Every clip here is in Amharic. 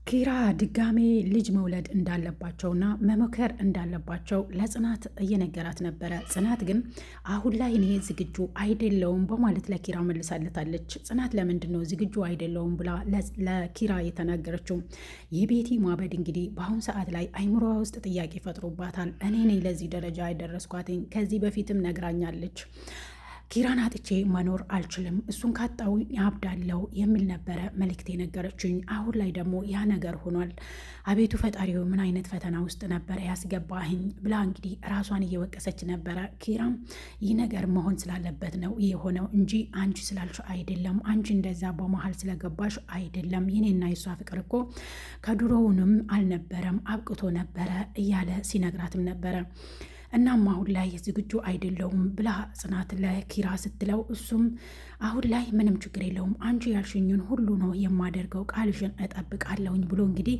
ኪራ ድጋሜ ልጅ መውለድ እንዳለባቸውና መሞከር እንዳለባቸው ለጽናት እየነገራት ነበረ። ጽናት ግን አሁን ላይ እኔ ዝግጁ አይደለውም በማለት ለኪራ መልሳለታለች። ጽናት ለምንድን ነው ዝግጁ አይደለውም ብላ ለኪራ የተናገረችው? የቤቲ ማበድ እንግዲህ በአሁን ሰዓት ላይ አይምሮዋ ውስጥ ጥያቄ ፈጥሮባታል። እኔ ነኝ ለዚህ ደረጃ የደረስኳትኝ፣ ከዚህ በፊትም ነግራኛለች፣ ኪራን አጥቼ መኖር አልችልም፣ እሱን ካጣው ያብዳለው የሚል ነበረ መልእክት የነገረችኝ። አሁን ላይ ደግሞ ያ ነገር ሆኗል። አቤቱ ፈጣሪው ምን አይነት ፈተና ውስጥ ነበረ ያስገባህኝ ብላ እንግዲህ ራሷን እየወቀሰች ነበረ። ኪራም ይህ ነገር መሆን ስላለበት ነው የሆነው እንጂ አንቺ ስላልሽ አይደለም፣ አንቺ እንደዛ በመሀል ስለገባሽ አይደለም። የኔና የሷ ፍቅር እኮ ከድሮውንም አልነበረም፣ አብቅቶ ነበረ እያለ ሲነግራትም ነበረ። እናም አሁን ላይ ዝግጁ አይደለሁም ብላ ጽናት ለኪራ ስትለው እሱም አሁን ላይ ምንም ችግር የለውም አንቺ ያልሽኝን ሁሉ ነው የማደርገው፣ ቃልሽን እጠብቃለሁኝ ብሎ እንግዲህ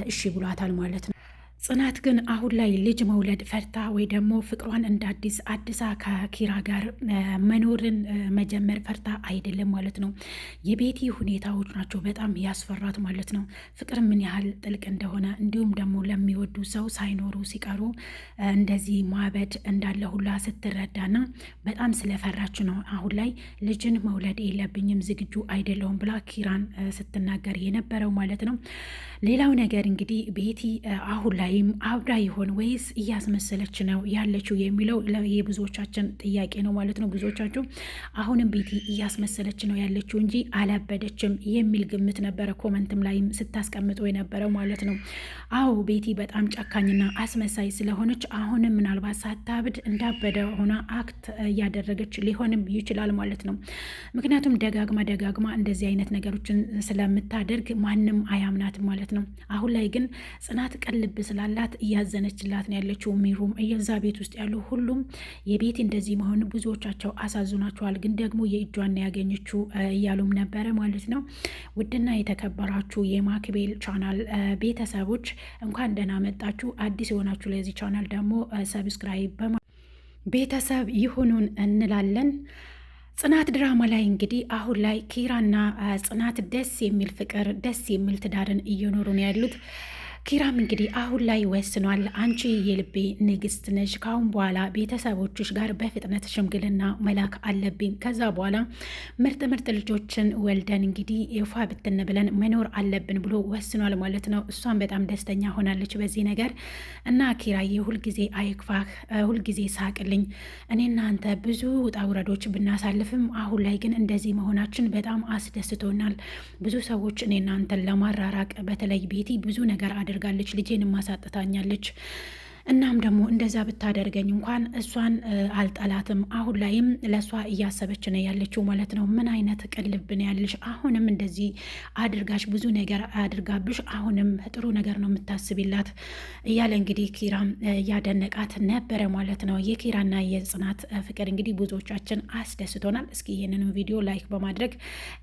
እሺ ብሏታል ማለት ነው። ጽናት ግን አሁን ላይ ልጅ መውለድ ፈርታ ወይ ደግሞ ፍቅሯን እንደ አዲስ አድሳ ከኪራ ጋር መኖርን መጀመር ፈርታ አይደለም ማለት ነው። የቤቲ ሁኔታዎች ናቸው በጣም ያስፈራት ማለት ነው። ፍቅር ምን ያህል ጥልቅ እንደሆነ እንዲሁም ደግሞ ለሚወዱ ሰው ሳይኖሩ ሲቀሩ እንደዚህ ማበድ እንዳለ ሁላ ስትረዳና በጣም ስለፈራች ነው አሁን ላይ ልጅን መውለድ የለብኝም ዝግጁ አይደለሁም ብላ ኪራን ስትናገር የነበረው ማለት ነው። ሌላው ነገር እንግዲህ ቤቲ አሁን ላይ ወይም አብዳ ይሆን ወይስ እያስመሰለች ነው ያለችው የሚለው የብዙዎቻችን ጥያቄ ነው ማለት ነው። ብዙዎቻችሁ አሁንም ቤቲ እያስመሰለች ነው ያለችው እንጂ አላበደችም የሚል ግምት ነበረ comment ም ላይም ስታስቀምጡ የነበረው ማለት ነው። አዎ ቤቲ በጣም ጨካኝና አስመሳይ ስለሆነች አሁንም ምናልባት ሳታብድ እንዳበደ ሆና act እያደረገች ሊሆንም ይችላል ማለት ነው። ምክንያቱም ደጋግማ ደጋግማ እንደዚህ አይነት ነገሮችን ስለምታደርግ ማንም አያምናትም ማለት ነው። አሁን ላይ ግን ጽናት ቀልብ ስላላት እያዘነችላት ነው ያለችው። ሚሩም እየዛ ቤት ውስጥ ያሉ ሁሉም የቤት እንደዚህ መሆን ብዙዎቻቸው አሳዝኗቸዋል። ግን ደግሞ የእጇን ያገኘችው እያሉም ነበረ ማለት ነው። ውድና የተከበራችሁ የማክቤል ቻናል ቤተሰቦች እንኳን ደህና መጣችሁ። አዲስ የሆናችሁ ለዚህ ቻናል ደግሞ subscribe በማ ቤተሰብ ይሁኑን እንላለን። ጽናት ድራማ ላይ እንግዲህ አሁን ላይ ኪራና ጽናት ደስ የሚል ፍቅር ደስ የሚል ትዳርን እየኖሩ ነው ያሉት። ኪራም እንግዲህ አሁን ላይ ወስኗል። አንቺ የልቤ ንግስት ነሽ፣ ካሁን በኋላ ቤተሰቦችሽ ጋር በፍጥነት ሽምግልና መላክ አለብኝ። ከዛ በኋላ ምርጥ ምርጥ ልጆችን ወልደን እንግዲህ የፏ ብትን ብለን መኖር አለብን ብሎ ወስኗል ማለት ነው። እሷን በጣም ደስተኛ ሆናለች በዚህ ነገር እና ኪራዬ ሁልጊዜ አይክፋህ፣ ሁልጊዜ ሳቅልኝ። እኔና አንተ ብዙ ውጣ ውረዶች ብናሳልፍም አሁን ላይ ግን እንደዚህ መሆናችን በጣም አስደስቶናል። ብዙ ሰዎች እኔና አንተን ለማራራቅ በተለይ ቤቲ ብዙ ነገር አድርጋለች፣ ልጄን ማሳጥታኛለች። እናም ደግሞ እንደዛ ብታደርገኝ እንኳን እሷን አልጠላትም። አሁን ላይም ለእሷ እያሰበች ነው ያለችው ማለት ነው። ምን አይነት ቅልብ ነው ያለሽ? አሁንም እንደዚህ አድርጋሽ ብዙ ነገር አድርጋብሽ አሁንም ጥሩ ነገር ነው የምታስቢላት እያለ እንግዲህ ኪራም እያደነቃት ነበረ ማለት ነው። የኪራና የጽናት ፍቅር እንግዲህ ብዙዎቻችን አስደስቶናል። እስኪ ይህንንም ቪዲዮ like በማድረግ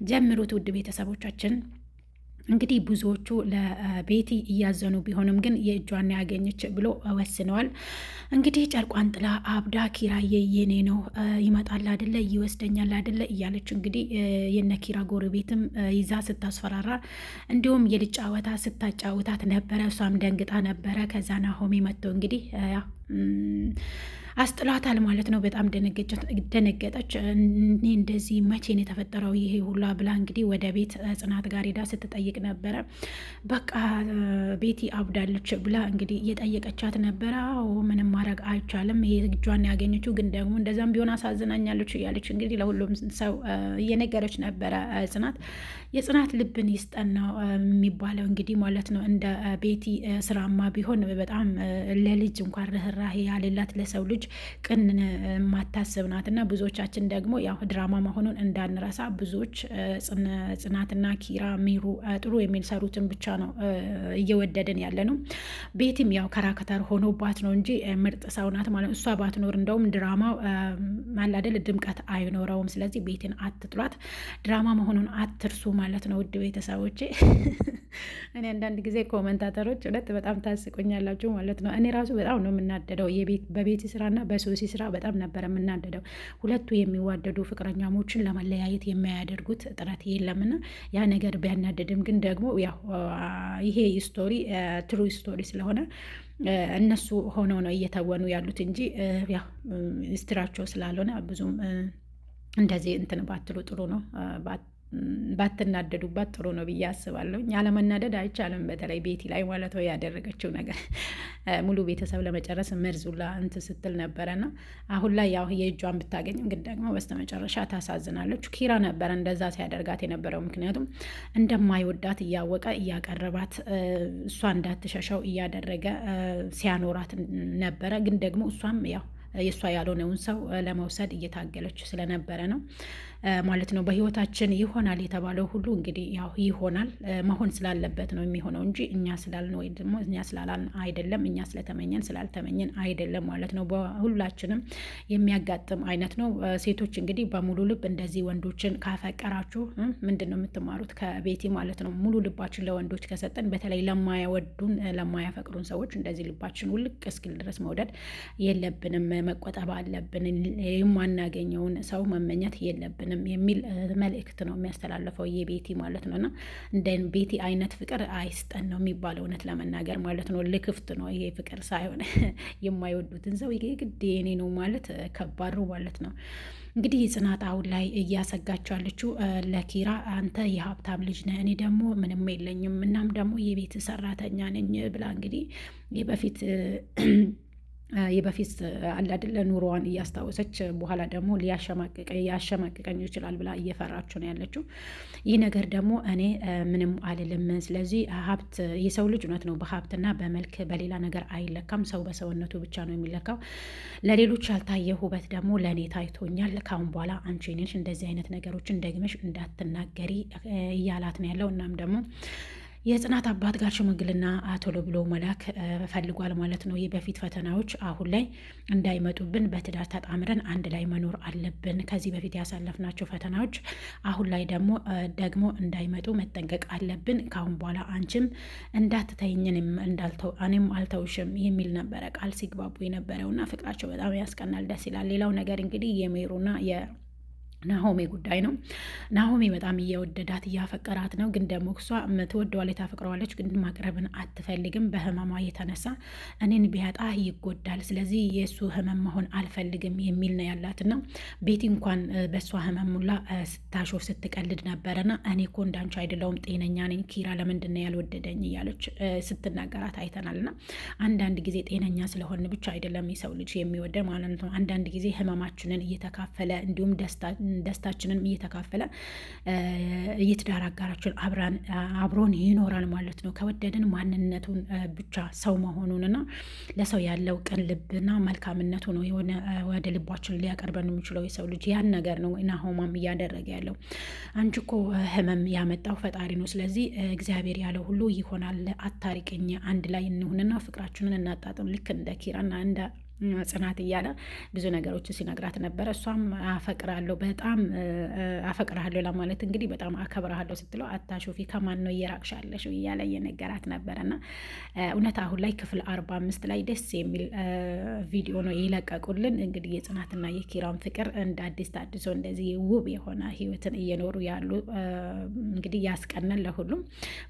ጀምሩት ውድ ቤተሰቦቻችን። እንግዲህ ብዙዎቹ ለቤቲ እያዘኑ ቢሆንም ግን የእጇን ያገኘች ብሎ ወስነዋል። እንግዲህ ጨርቋን ጥላ አብዳ ኪራዬ የኔ ነው ይመጣል አደለ ይወስደኛል አደለ እያለች እንግዲህ የነ ኪራ ጎረቤትም ይዛ ስታስፈራራ፣ እንዲሁም የልጅ ጨዋታ ስታጫውታት ነበረ። እሷም ደንግጣ ነበረ። ከዛ ናሆሜ መጥቶ እንግዲህ አስጥሏታል ማለት ነው። በጣም ደነገጠች። እኔ እንደዚህ መቼ ነው የተፈጠረው ይሄ ሁላ ብላ እንግዲህ ወደ ቤት ጽናት ጋር ሄዳ ስትጠይቅ ነበረ። በቃ ቤቲ አብዳለች ብላ እንግዲህ እየጠየቀቻት ነበረ። አዎ ምንም ማድረግ አይቻልም፣ ይሄ እጇን ያገኘችው ግን ደግሞ እንደዛም ቢሆን አሳዝናኛለች እያለች እንግዲህ ለሁሉም ሰው እየነገረች ነበረ ጽናት። የጽናት ልብን ይስጠን ነው የሚባለው እንግዲህ ማለት ነው። እንደ ቤቲ ስራማ ቢሆን በጣም ለልጅ እንኳን ርህራሄ ያሌላት ለሰው ልጅ ቅን የማታስብ ናት። እና ብዙዎቻችን ደግሞ ያው ድራማ መሆኑን እንዳንረሳ ብዙዎች ጽናትና ኪራ ሚሩ ጥሩ የሚሰሩትን ብቻ ነው እየወደድን ያለ ነው። ቤቲም ያው character ሆኖባት ነው እንጂ ምርጥ ሰው ናት ማለት እሷ ባትኖር እንደውም ድራማው ማላደል ድምቀት አይኖረውም። ስለዚህ ቤቲን አትጥሏት፣ ድራማ መሆኑን አትርሱ ማለት ነው ውድ ቤተሰቦቼ። እኔ አንዳንድ ጊዜ commentator ኦች እውነት በጣም ታስቆኛላችሁ ማለት ነው። እኔ ራሱ በጣም ነው የምናደደው። በቤቲ ስራና በሶሲ ስራ በጣም ነበር የምናደደው። ሁለቱ የሚዋደዱ ፍቅረኛሞችን ለመለያየት የሚያደርጉት ጥረት የለምና ያ ነገር ቢያናደድም ግን ደግሞ ያው ይሄ story true story ስለሆነ እነሱ ሆነው ነው እየተወኑ ያሉት እንጂ ያው ስትራቸው ስላልሆነ ብዙም እንደዚህ እንትን ባትሉ ጥሩ ነው። ባትናደዱባት ጥሩ ነው ብዬ አስባለሁ። ያለመናደድ አይቻልም። በተለይ ቤቲ ላይ ማለት ነው ያደረገችው ነገር ሙሉ ቤተሰብ ለመጨረስ መርዙላ እንትን ስትል ነበረና አሁን ላይ ያው የእጇን ብታገኝም ግን ደግሞ በስተመጨረሻ ታሳዝናለች። ኪራ ነበረ እንደዛ ሲያደርጋት የነበረው ምክንያቱም እንደማይወዳት እያወቀ እያቀረባት እሷ እንዳትሸሸው እያደረገ ሲያኖራት ነበረ። ግን ደግሞ እሷም ያው የእሷ ያልሆነውን ሰው ለመውሰድ እየታገለች ስለነበረ ነው ማለት ነው። በህይወታችን ይሆናል የተባለው ሁሉ እንግዲህ ያው ይሆናል፣ መሆን ስላለበት ነው የሚሆነው እንጂ እኛ ስላልን ወይ ደግሞ እኛ ስላላልን አይደለም፣ እኛ ስለተመኘን ስላልተመኘን አይደለም ማለት ነው። በሁላችንም የሚያጋጥም አይነት ነው። ሴቶች እንግዲህ በሙሉ ልብ እንደዚህ ወንዶችን ካፈቀራችሁ ምንድን ነው የምትማሩት ከቤቲ ማለት ነው። ሙሉ ልባችን ለወንዶች ከሰጠን በተለይ ለማያወዱን ለማያፈቅሩን ሰዎች እንደዚህ ልባችን ውልቅ እስኪል ድረስ መውደድ የለብንም። መቆጠብ አለብን፣ የማናገኘውን ሰው መመኘት የለብንም የሚል መልእክት ነው የሚያስተላልፈው የቤቲ ማለት ነው። እና እንደ ቤቲ አይነት ፍቅር አይስጠን ነው የሚባለው እውነት ለመናገር ማለት ነው። ልክፍት ነው ይሄ ፍቅር ሳይሆን የማይወዱትን ሰው ግድ የኔ ነው ማለት ከባድ ነው ማለት ነው። እንግዲህ ጽናት አሁን ላይ እያሰጋችው ያለችው ለኪራ አንተ የሀብታም ልጅ ነህ፣ እኔ ደግሞ ምንም የለኝም፣ እናም ደግሞ የቤት ሰራተኛ ነኝ ብላ እንግዲህ በፊት የበፊት አለ አይደለ ኑሮዋን እያስታወሰች በኋላ ደግሞ ሊያሸማቅቀኝ ይችላል ብላ እየፈራችሁ ነው ያለችው። ይህ ነገር ደግሞ እኔ ምንም አልልም። ስለዚህ ሀብት የሰው ልጅ እውነት ነው በሀብትና በመልክ በሌላ ነገር አይለካም። ሰው በሰውነቱ ብቻ ነው የሚለካው። ለሌሎች ያልታየ ውበት ደግሞ ለእኔ ታይቶኛል። ካሁን በኋላ አንቺ ነሽ እንደዚህ አይነት ነገሮችን ደግመሽ እንዳትናገሪ እያላት ነው ያለው። እናም ደግሞ የጽናት አባት ጋር ሽምግልና ቶሎ ብሎ መላክ ፈልጓል ማለት ነው። የበፊት ፈተናዎች አሁን ላይ እንዳይመጡብን በትዳር ተጣምረን አንድ ላይ መኖር አለብን። ከዚህ በፊት ያሳለፍናቸው ፈተናዎች አሁን ላይ ደግሞ እንዳይመጡ መጠንቀቅ አለብን። ካሁን በኋላ አንቺም እንዳትተይኝ እኔም አልተውሽም የሚል ነበረ ቃል ሲግባቡ የነበረውና ፍቅራቸው በጣም ያስቀናል፣ ደስ ይላል። ሌላው ነገር እንግዲህ የሜሩና ናሆሜ ጉዳይ ነው። ናሆሜ በጣም እየወደዳት እያፈቀራት ነው። ግን ደግሞ እሷ ትወደዋለች፣ ታፈቅረዋለች፣ ግን ማቅረብን አትፈልግም። በህመሟ የተነሳ እኔን ቢያጣ ይጎዳል፣ ስለዚህ የእሱ ህመም መሆን አልፈልግም የሚል ነው ያላትና ቤቲ እንኳን በእሷ ህመም ሙላ ስታሾፍ ስትቀልድ ነበረና እኔ እኮ እንዳንቺ አይደለሁም ጤነኛ ነኝ፣ ኪራ ለምንድን ነው ያልወደደኝ እያለች ስትናገራት አይተናልና አንዳንድ ጊዜ ጤነኛ ስለሆን ብቻ አይደለም የሰው ልጅ የሚወደ ማለት ነው። አንዳንድ ጊዜ ህመማችንን እየተካፈለ እንዲሁም ደስታ ደስታችንን እየተካፈለ የትዳር አጋራችን አብሮን ይኖራል ማለት ነው። ከወደድን ማንነቱን ብቻ ሰው መሆኑንና ለሰው ያለው ቅን ልብና መልካምነቱ ነው የሆነ ወደ ልባችን ሊያቀርበን የሚችለው የሰው ልጅ ያን ነገር ነው። ናሆማም እያደረገ ያለው አንቺ እኮ ህመም ያመጣው ፈጣሪ ነው። ስለዚህ እግዚአብሔር ያለው ሁሉ ይሆናል። አታሪቅኝ፣ አንድ ላይ እንሁንና ፍቅራችንን እናጣጥም ልክ እንደ ኪራና እንደ ጽናት እያለ ብዙ ነገሮች ሲነግራት ነበረ። እሷም አፈቅራለሁ በጣም አፈቅራለሁ ለማለት እንግዲህ በጣም አከብራለሁ ስትለው አታሾፊ ከማን ነው እየራቅሻለሽ እያለ እየነገራት ነበረና እውነት አሁን ላይ ክፍል 45 ላይ ደስ የሚል ቪዲዮ ነው የለቀቁልን። እንግዲህ የጽናትና የኪራን ፍቅር እንደ አዲስ ታድሶ እንደዚህ ውብ የሆነ ህይወትን እየኖሩ ያሉ እንግዲህ ያስቀናል። ለሁሉም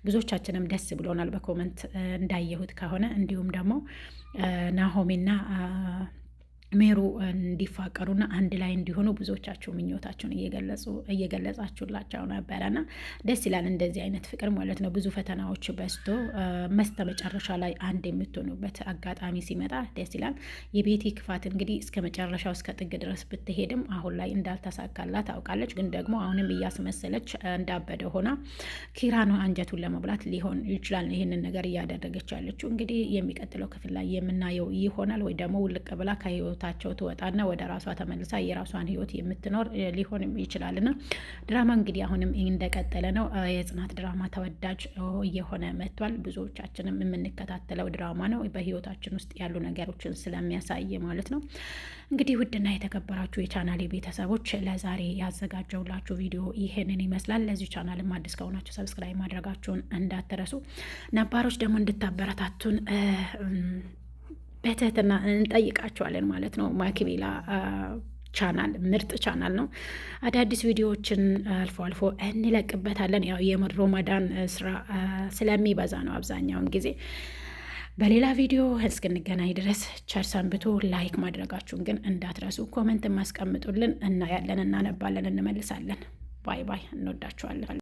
ብዙዎቻችንም ደስ ብሎናል በ comment እንዳየሁት ከሆነ እንዲሁም ደግሞ ናሆሜና ሜሩ እንዲፋቀሩና አንድ ላይ እንዲሆኑ ብዙዎቻችሁ ምኞታችሁን እየገለጻችሁላቸው ነበረና ደስ ይላል። እንደዚህ አይነት ፍቅር ማለት ነው። ብዙ ፈተናዎች በዝቶ መስተመጨረሻ ላይ አንድ የምትሆኑበት አጋጣሚ ሲመጣ ደስ ይላል። የቤቲ ክፋት እንግዲህ እስከ መጨረሻው እስከ ጥግ ድረስ ብትሄድም አሁን ላይ እንዳልተሳካላት ታውቃለች። ግን ደግሞ አሁንም እያስመሰለች እንዳበደ ሆና ኪራን አንጀቱን ለመብላት ሊሆን ይችላል ይህንን ነገር እያደረገች ያለችው። እንግዲህ የሚቀጥለው ክፍል ላይ የምናየው ይሆናል ወይ ደግሞ ውልቅ ብላ ከህይወታ ከህይወታቸው ትወጣና ወደ ራሷ ተመልሳ የራሷን ህይወት የምትኖር ሊሆን ይችላልና ድራማ እንግዲህ አሁንም እንደቀጠለ ነው። የጽናት ድራማ ተወዳጅ እየሆነ መጥቷል። ብዙዎቻችንም የምንከታተለው ድራማ ነው፣ በህይወታችን ውስጥ ያሉ ነገሮችን ስለሚያሳይ ማለት ነው። እንግዲህ ውድና የተከበራችሁ የቻናሌ ቤተሰቦች ለዛሬ ያዘጋጀውላችሁ ቪዲዮ ይህንን ይመስላል። ለዚሁ ቻናልም አዲስ ከሆናችሁ subscribe ማድረጋችሁን እንዳትረሱ፣ ነባሮች ደግሞ እንድታበረታቱን በትህትና እንጠይቃችኋለን ማለት ነው። ማኪቤላ ቻናል ምርጥ ቻናል ነው። አዳዲስ ቪዲዮዎችን አልፎ አልፎ እንለቅበታለን። ያው የሮመዳን ስራ ስለሚበዛ ነው አብዛኛውን ጊዜ። በሌላ ቪዲዮ እስክንገናኝ ድረስ ቸር ሰንብቱ። like ማድረጋችሁን ግን እንዳትረሱ። comment ማስቀምጡልን፣ እናያለን፣ እናነባለን፣ እንመልሳለን። bye bye። እንወዳችኋለን።